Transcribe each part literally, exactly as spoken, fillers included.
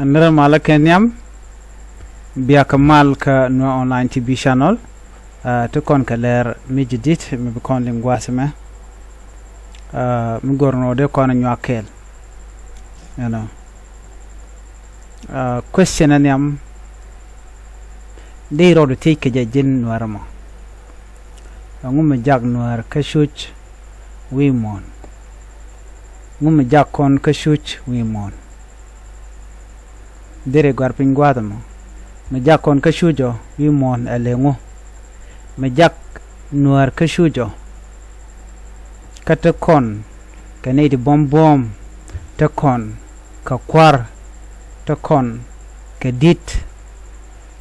Nirä malä kɛ nhiam. Biakä mal kä Nuer Online T V channel. Ti kɔn kɛ lɛr mi jidit mi bi kɔn liŋ gua̱a̱th mɛ. Mi gör nɔ dee kɔn nyuak kɛɛl. You know. Question ɛ nhiam. Dee rɔɔdu thiec kɛ jɛ ji̱n Nuäärä mɔ. Ɛŋu mi jak Nuäär kä cuc wi̱i̱ muɔ̱ɔ̱n? Ŋu mi jak kɔn kä cuc wi̱i̱ muɔ̱ɔ̱n? Deri gɔ̱a̱r piny gua̱a̱th ɛmɔ. Mi jak kɔn kä cuc ɔ wi̱i̱ muɔ̱ɔ̱n ɛ lɛ ŋu? Mi jak Nuäär kä cuc ɔ. Kä te kɔn kɛ nɛy ti buɔ̱m buɔ̱ɔ̱m, te kɔn kɛ kua̱r, te kɔn kɛ di̱t,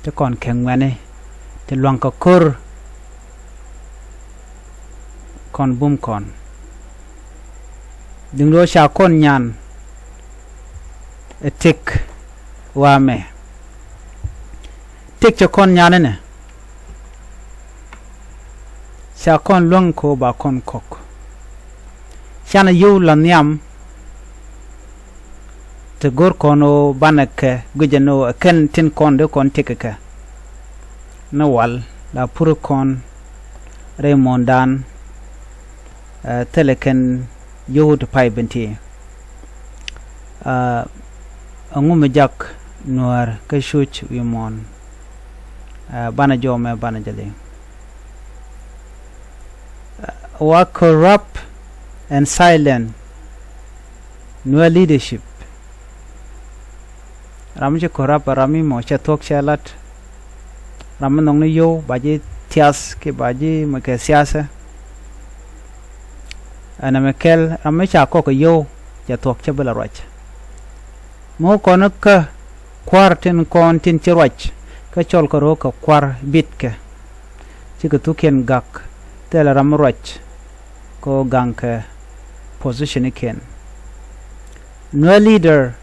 te kɔn kɛ ŋuɛ̈ni, te lua̱ŋ kɛ ko̱r. Kɔn bum kɔn. Di̱ŋ do̱ ca kɔn nyan ɛ tëk wa mɛ. Tëk cɛ kɔn nyan inɛ. Ca kɔn luäŋ ko ba kɔn kɔk. Canɛ yio̱w la nhiam. Ti go̱r kɔn ɣöö banɛ kɛ guicɛ ni ɣöö ɛ kɛn tin kɔn dee kɔn ti̱kɛ kɛ. Ni wal la pur kɔn rɛy muɔ̱ɔ̱ndan. Thilɛ kɛn yio̱w ti pay ben ti. Ɛŋu mi jak Nuäär kä cuc wi̱i̱ muɔ̱ɔ̱n? Banɛ jɔw mɛ banɛ jɛ liŋ. Wa corrupt and silent Nuer leadership. Ram mi ci corrupt ram mi mɔ cɛ thuɔ̱k cɛ lat. Ram mi nhɔkni yio̱w ba ji̱ thiath kiɛ ba ji̱ mɛ kɛ thiathɛ. Ɛn ɛmɛ kɛl ram mi ca kɔk kɛ yio̱w cɛ thuɔ̱k cɛ bi la ruac. Mi wä kɔn kä kua̱r tin kɔn tin ci ruac kä cɔl kɛ ro̱o̱k kɛ kua̱r bitkɛ. Cikɛ thukiɛn gak thilɛ ram mi ruac kɛ ɣöö gaŋkɛ position ikiɛn. Nuer leader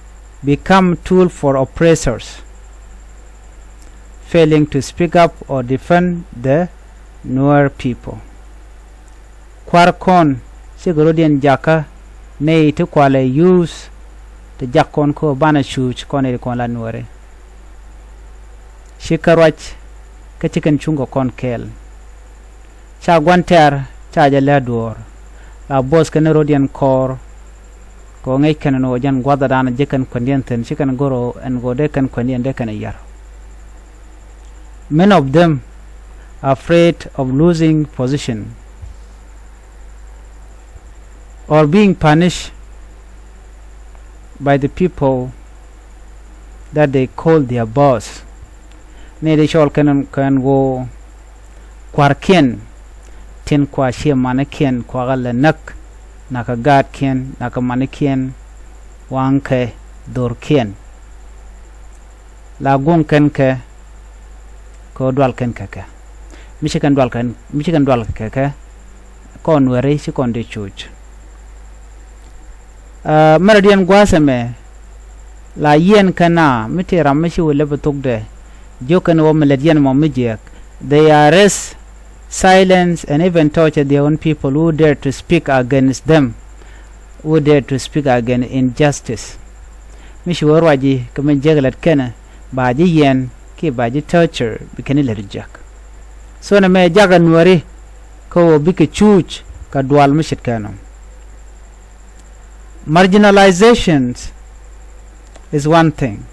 become tool for oppressors, failing to speak up or defend the Nuer people. Kua̱r kɔn cikɛ rɔ̱diɛn jakä nɛy ti kualɛ yuuth ti jak kɔn kä banɛ cuuc kɔn nɛy ti kɔn la Nuääri. Cikɛ ruac kä cikɛn cuŋkɛ kɔn kɛɛl. Ca gua̱n tɛ̈r ca jɛ lɛ duɔ̱ɔ̱r. La buɔth kɛn rɔ̱diɛn kɔɔr. Kɛ ɣöö ŋäc kɛn ɛn ɣöö jɛn gua̱thdan ji̱ kɛn kuɛndiɛn thi̱n ci kɛn go̱r ɣöö ɛn ɣöö dee kɛn kuɛndiɛn dee kɛn yar. Many of them are afraid of losing position or being punished by the people that they call their boss. Ni di cɔl kɛn kɛn ɣöö kua̱rkiɛn tin kua ciɛ manikiɛn kuakä lɛ näk, nakä gaatkiɛn nakä manikiɛn waŋkɛ dhorkiɛn. La guŋ kɛn kɛ kɛ dual kɛn kɛ kɛ mi ci kɛn dual kɛn mi ci kɛn dual kɛ kɛ. Kɔn weri ci kɔn di cuc. Mɛrɛ diɛn gua̱a̱th ɛmɛ la yiɛn kɛ na mi ti ram mi ci wä lep thokdɛ. Jiök kɛn wä mi lät yɛn mɔ mi jiɛk. They arrest, silence and even torture their own people who dare to speak against them, who dare to speak against injustice. Mi ci wä ruaci kɛ mi jiɛk lät kɛnɛ ba ji̱ yɛn kiɛ ba ji̱ torture bi kɛn ilät jiɛk. So nɛ mɛ jakɛ nuɛri kä wä bikɛ cuuc kɛ dual mi ce̱tkɛ nɔ. Marginalizations is one thing.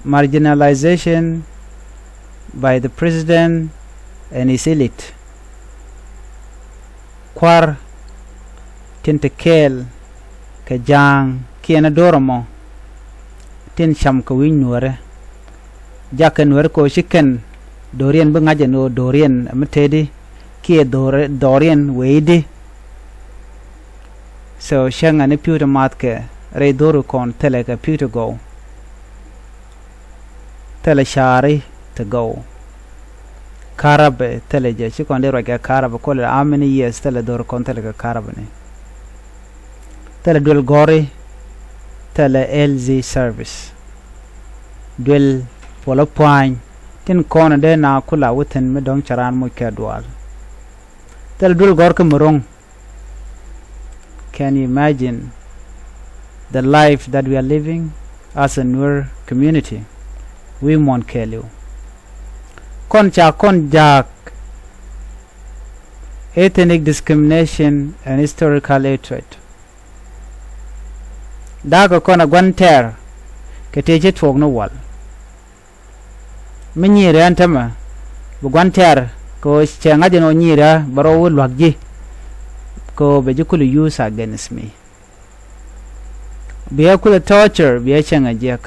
Marginalization by the president and his elite. Kua̱r tin te kɛɛl kɛ ja̱a̱ŋ kiɛn a do̱r ɛmɔ tin cam kɛ wi̱c nuäärɛ. Jakɛ nuäärɛ kɛ ɣöö ci kɛn do̱riɛn bi ŋa̱c ɛn ɣöö do̱riɛn ɛmɛ tëëdi kiɛ dhɔriɛn wee i̱di. So cäŋ ɛn i̱ pi̱w ti math kɛ rɛy dho̱ri kɔn thilɛ kɛ pi̱w ti gɔw. Thilɛ ca̱ri ti gɔw. Karabɛ thilɛ jɛ ci kɔn di ruac kɛ karabɛ kulɛ how many years thilɛ dho̱ri kɔn thilɛ kɛ karabɛ ni. Thilɛ duel gɔ̱ri thilɛ L Z service. Duel puɔlä pua̱a̱ny tin kɔn dee na kula within mi dɔ̱ŋ cɛ raan moc kɛ dual. Thilɛ duel gɔ̱r kä mi ro̱ŋ. Can you imagine? the life that we are living as a Nuer community. Wi̱i̱ muɔ̱ɔ̱n kɛɛliw. Kɔn ca kɔn ja̱a̱k ethnic discrimination and historical hatred. Da̱a̱kɛ kɔn a gua̱n tɛɛr kɛ tëë ci tuɔɔk ni wal. Mi nyi̱i̱r ɣän tämɛ bi gua̱n tɛɛr kɛ ɣöö cɛ ŋa̱c ɛn ɣöö nyi̱i̱r ɣä bɛ rɔ wä lua̱k ji̱ kɛ ɣöö bɛ ji̱ kulɛ use against me. Bi ɣä kulɛ torture, bi ɣä cäŋ ɛ jiäk.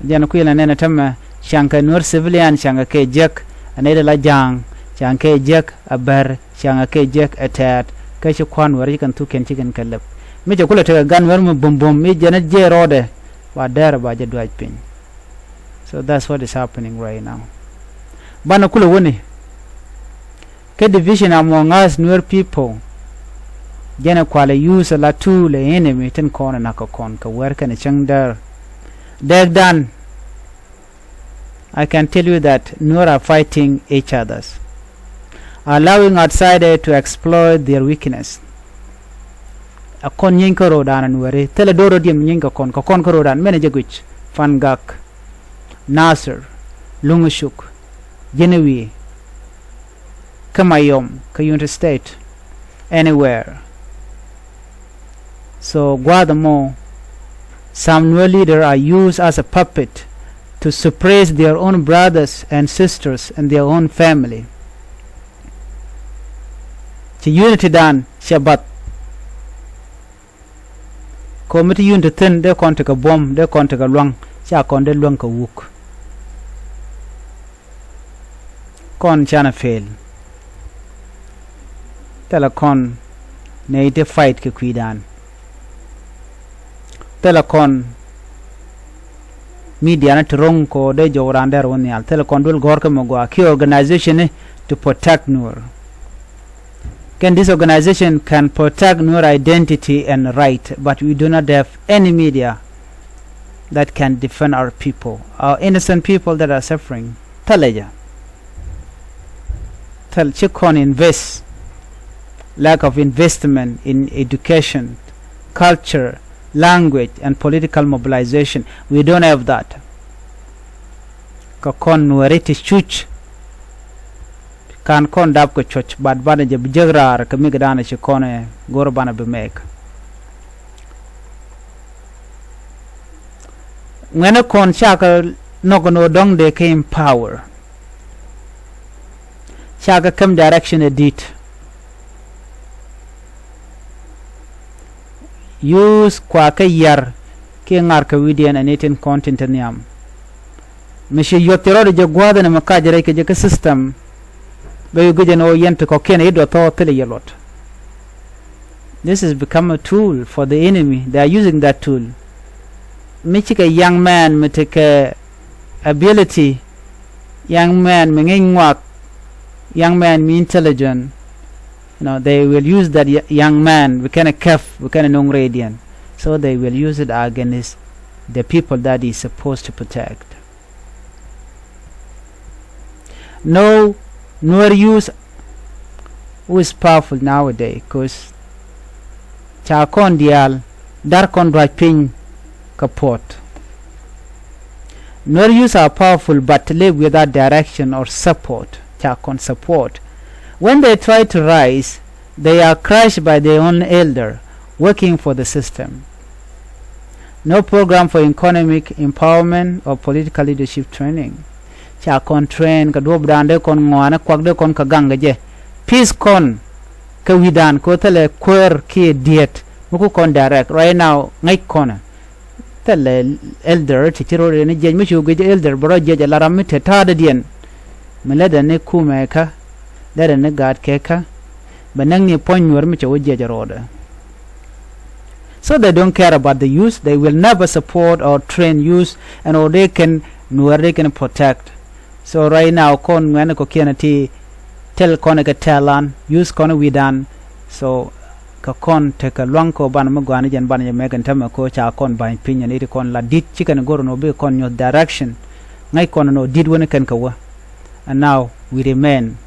Jɛn kuilɛ nɛn ɛ tämɛ, ca̱ŋ kɛ Nuer civilian, ca̱ŋ kɛ kɛ jiäk, ɛ nɛy ti la ja̱a̱ŋ, ca̱ŋ kɛ jiäk ɛ bär, ca̱ŋ kɛ kɛ jiäk ɛ tɛɛt, kä ci kua̱r Nuer ci kɛn thuk kɛn ci kɛn kɛ lɛp. Mi cɛ kulɛ tekɛ gan Nuer mi bumbum, mi jɛn ɛ jiɛc rɔɔdɛ, ba dɛr ba jɛ duac piny. So that's what is happening right now. Banɛ kulɛ wäni. Kä division among us Nuer people. Jɛn ɛ kualɛ use la tool ɛ enemy tin kɔn ɛ nak kɛ kɔn kɛ wɛr kɛn ɛ cäŋ däär. Dɛɛkdan, I can tell you that Nuer are fighting each others, allowing outsider to exploit their weakness. Ɛ kɔn nyieeny kä ro̱o̱dan ɛ Nueri, thilɛ do̱r rɔ diɛm nyieeny kɛ kɔn, kɛ kɔn kä ro̱o̱dan, mɛn ɛ jɛ guic, Fangak, Nasir, Luŋ Cuk, Ji̱n Wi̱i̱, kä Mayom, kä Unity State, anywhere. So gua̱a̱th ɛmɔ, some Nuer leader are used as a puppet to suppress their own brothers and sisters and their own family. Ci unity dan cɛ bath. Kɛ ɣöö mi ti yun ti thi̱n dee kɔn tekɛ buɔ̱m, dee kɔn tekɛ lua̱ŋ, ca kɔn dee luäŋ kɛ wuk. Kɔn canɛ fail. Thilɛ kɔn nɛy ti fight kɛ kui̱dan. Thilɛ kɔn media ni ti ro̱ŋ kɛ ɣöö dee jɔw raan dee rɔ wä nhial. Thilɛ kɔn duel gɔ̱r kä mi gɔaa kiɛ organization ni to protect Nuer. Kɛn this organization can protect Nuer identity and right, but we do not have any media that can defend our people, our innocent people that are suffering. Thilɛ jɛ. Thil ci kɔn invest, lack of investment in education, culture, language and political mobilization. We don't have that. Kɛ kɔn Nueri ti cuc. Kan kɔn dap kɛ cuɔ̱c, but banɛ jɛ bi jek raar kɛ mi kɛ danɛ ci kɔn ɛ go̱r banɛ bi mɛk. Ŋuɛnɛ kɔn cakɛ nɔk ni ɣöö dɔ̱ŋ dee kɛ empower. Cakɛ käm direction ɛ di̱t. Use kua kä yar kiɛ ŋar kɛ wi̱diɛn ɛ ni tin kɔn tin te nhiam. Mi ci yuɔth cɛ rɔɔdɛ jɛ gua̱a̱th ɛn ɛmɛ kac rɛc kɛ jɛ kä system. Bɛ yu guic ɛn ɣöö yɛn ti kɔ̱kiɛn i̱ duɔth thɔɔk thilɛ yɛ luɔt. This has become a tool for the enemy. They are using that tool. Mi cikɛ young man mi tekɛ ability, young man mi ŋi̱ny ŋuak, young man mi intelligent, you know, they will use that y- young man bi kɛn ɛ käp, bi kɛn ɛ no̱o̱ŋ rɛydiɛn. So they will use it against the people that is supposed to protect. No, Nuer youth who is powerful nowadays, 'cause ca kɔn diaal dar kɔn duac piny kɛ puɔt. Nuer youth are powerful but live without direction or support. Ca kɔn support. When they try to rise, they are crushed by their own elder working for the system. No program for economic empowerment or political leadership training. Ca kɔn train kɛ duɔ̱ɔ̱pdan dee kɔn ŋɔaani kuak dee kɔn kɛ gaŋ kɛ jɛ. Peace kɔn kɛ wi̱dan kɛ thilɛ kuäär kiɛ diet mi ku kɔn direct. Right now ŋäc kɔn thilɛ elder ti ci ro̱o̱diɛn ni jiɛc mi cu guic elder bɛ rɔ jiɛc ala ram mi te ta̱a̱dädiɛn. Mi lätdɛ ni kumɛ kä, lätdɛ ni gaatkɛ kä, bɛ näk ni puɔ̱ny Nuäär mi cɛ wä jiɛc ro̱o̱dɛ. So they don't care about the youth. They will never support or train youth, and or they can, Nuäär they can protect. So right now kɔn ŋuɛ̈ni kɔ̱kiɛn ti tɛl kɔn kɛ tɛlan, youth kɔn wi̱dan. So kɛ kɔn tekɛ lua̱ŋ kɛ banɛ mi gɔaa ni jɛn banɛ jɛ mɛk ɛn tämɛ kɛ ca kɔn ba̱ny piny ɛn i̱ ti kɔn la di̱t ci kɛn go̱r ɛn ɣöö bi kɔn nyuɔ̱th direction. Ŋäc kɔn ɛn ɣöö di̱t wäni kɛn kɛ wä. And now we remain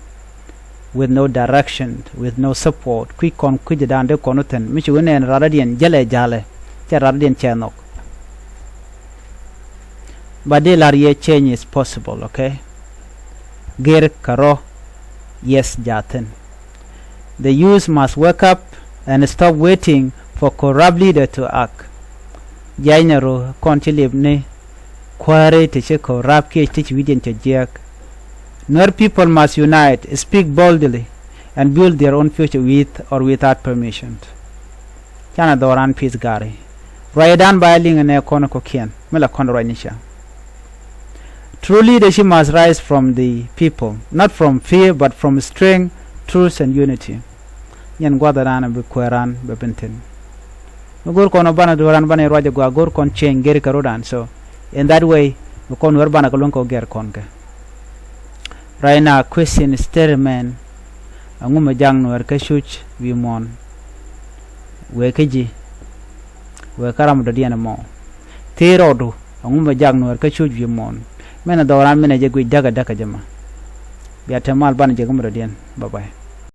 with no direction, with no support. Kui̱ kɔn kui̱cdan dee kɔn wä thi̱n mi ci wä nɛn rat rɔ̱diɛn jälɛ ja̱lɛ, cɛ rat rɔ̱diɛn cɛ nhɔk. But dee la̱r yɛ change is possible, okay? Gɛr kɛ rɔ, yes, ja̱ thi̱n. The youth must wake up and stop waiting for corrupt leader to act. Jiacnɛ rɔ kɔn ci lip ni kuäärä ti ci corrupt kiɛ ti ci wi̱cdiɛn cɛ jiääk. Nuer people must unite, speak boldly, and build their own future with or without permission. Canɛ dhɔran peace gari. Ruacdan ba liŋ nɛ kɔn kɔkiɛn mi la kɔn ruacni ca. True leadership must rise from the people, not from fear but from strength, truth and unity. Nyɛn gua̱th ran bi kuɛ ran bɛ bin thin. Mi go̱r kɔn banɛ dhɔran banɛ ruac gua go̱r kɔn change gɛr kɛ rodan. So in that way mi kɔn wär banɛ kɛ luäŋ kɛ gɛr kɔn kɛ. Right now question is still remain. Aŋu mi jak Nuɛr kä cuc wi̱i̱ muɔ̱ɔ̱n? Wëë kä ji̱, wëë kä ram dɔ̱diɛn ɛmɔ. Thir rɔɔdu, aŋu mi jak Nuɛr kä cuc wi̱i̱ muɔ̱ɔ̱n? Min ɛ dhɔran min ɛ jɛ guic däkä däkä jɛ ma. Bia te mal banɛ jɛ kä mi dɔ̱diɛn. Bye bye.